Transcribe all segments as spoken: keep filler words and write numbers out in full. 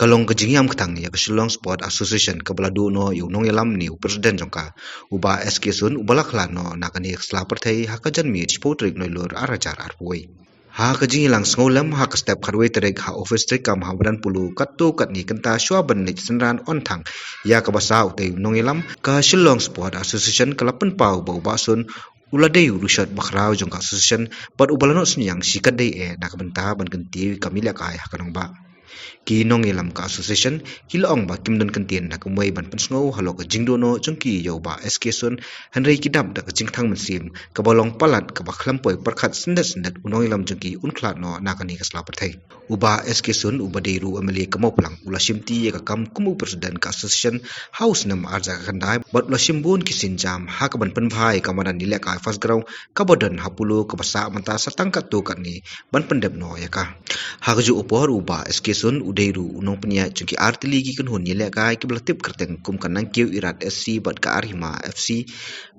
Ka long ka jingïam kthang ïa ka Shillong Sport Association kaba la duh noh ïa u nongïalam ne u president jong ka, u Bah S K Sun, uba la khlad noh na kane ka sla pyrthei ha ka janmiet shiphew tarik Nailur arhajar arphew. Ha ka jingïalang sngewlem ha ka step khatwei tarik ha office treikam ha Madan Polo katto katne kynta shuwa ban leit synran on thang ïa kaba sah utei u nongïalam, ka Shillong Sport Association ka la pynpaw ba u Bah Sun u la dei u rushot bakhraw jong ka association bad uba la noh synñiang shikatdei eh na ka bynta ban kyntiew ïa ka kam ïalehkai ha ka nongbah. Ki nongïalam ka association ki la ong ba kim don kyntien na kumwei ban pynsngew halor ka jingduh noh jong ki ïa u Bah S K Sun, hynrei ki dap da ka jingthang mynsiem kaba long palat kaba khlem poi pyrkhat syndet syndet u nongïalam jong ki un khlad noh na kane ka sla pyrthei. U Bah S K Sun, uba dei ruh u M L A ka Mawphlang, u la shimti ïa ka kam kum u president ka association ha u snem arhajar khyndai bad u la shim bun ki sienjam ha kaban pynbha ïa ka madan ïalehkai First Ground kaba don ha Polo kaba sah mynta sa tang katto katne ban pyndep noh ïa ka. Ha kajuh ka por u Bah S K Sun u dei ruh u nongpynïaid jong ki artylli ki kynhun ïalehkai kiba la tip kyrteng kum ka Nangkiew Irat F C bad ka Arhima F C,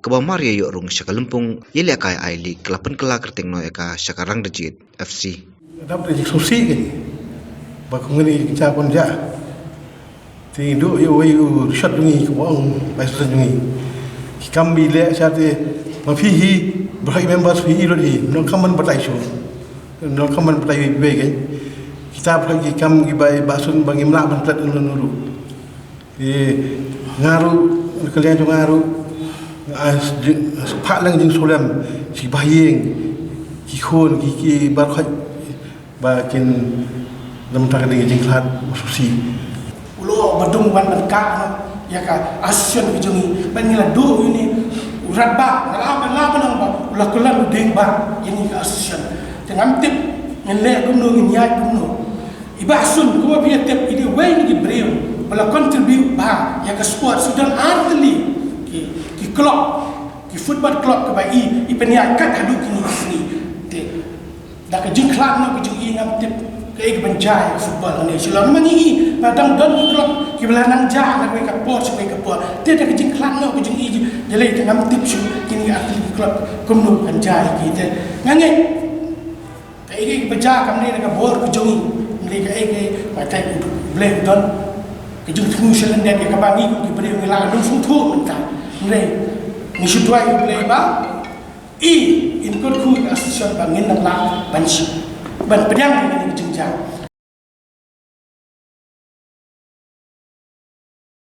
kaba mar ïa ïoh rung sha ka lympung ïalehkai I-League ka la pynkylla kyrteng noh ïa ka sha ka Rangdajied F C. Dap da jingsngewsih kein ba kum kane ka jingkynja. Te ngi duh ïa uwei u rushot jong ngi, kaba ong Vice President jong ngi. Ki kam ba i leh sha te, ma phi hi, baroh i members phi hi lut hi, ym donkam ban batai shuh. Ym donkam ban batai iwei iwei kein. Kita baroh ki kam kiba i Bah Sun ba ngim lah ban klet ïano ïano ruh. Te nga ruh, na ka liang jong nga ruh, nga ai s-, jing, phah leng jingsngewlem sha ki bahaïing, ki khun, ki, ki baroh ba kin, na ka bynta kane ka jingkhlad ba sngewsih. U la ba dang wan ban kah noh ïa ka association ka jong ngi, ba ngi la duh ïa une u Radbah, nga la, nga la ban ong ba u la kular u dieng bah ïa kane ka association. Te ngam tip ngin leh kumno, ngin ïaid kumno. I Bah Sun, kumba phi ïa tip, i dei uwei na ki briew ba la contribute bha ïa ka sport, shu don artylli ki, ki club, ki football club kiba i, i pynïaid kat haduh kine ki sngi. Te da ka jingkhlad noh ka jong i, ngam tip kaei kaban jia ïa ka football hangne Shillong. Namar ngi i, ba dang don ki club kiba la nang jia na kawei ka por sha kawei ka por. Te da ka jingkhlad noh ka jong i, ïaleh te ngam tip shuh kine ki artylli ki club kumno kan jia ïa ki. Te nga ngeit kaei kaei kaba jia kam dei na ka bor ka jong i, kam dei kaei kaei, ba tai u Blei u don ka jingthmu sha lyndet ïa kaba ngi kum ki briew ngi lah ban sngewthuh mynta. Hynrei ngi shu duwai ïa u Blei ba i, in kyrkhu ïa ka association ba ngin nang lah ban shi, ban pdiang ïa kane ka jingjia.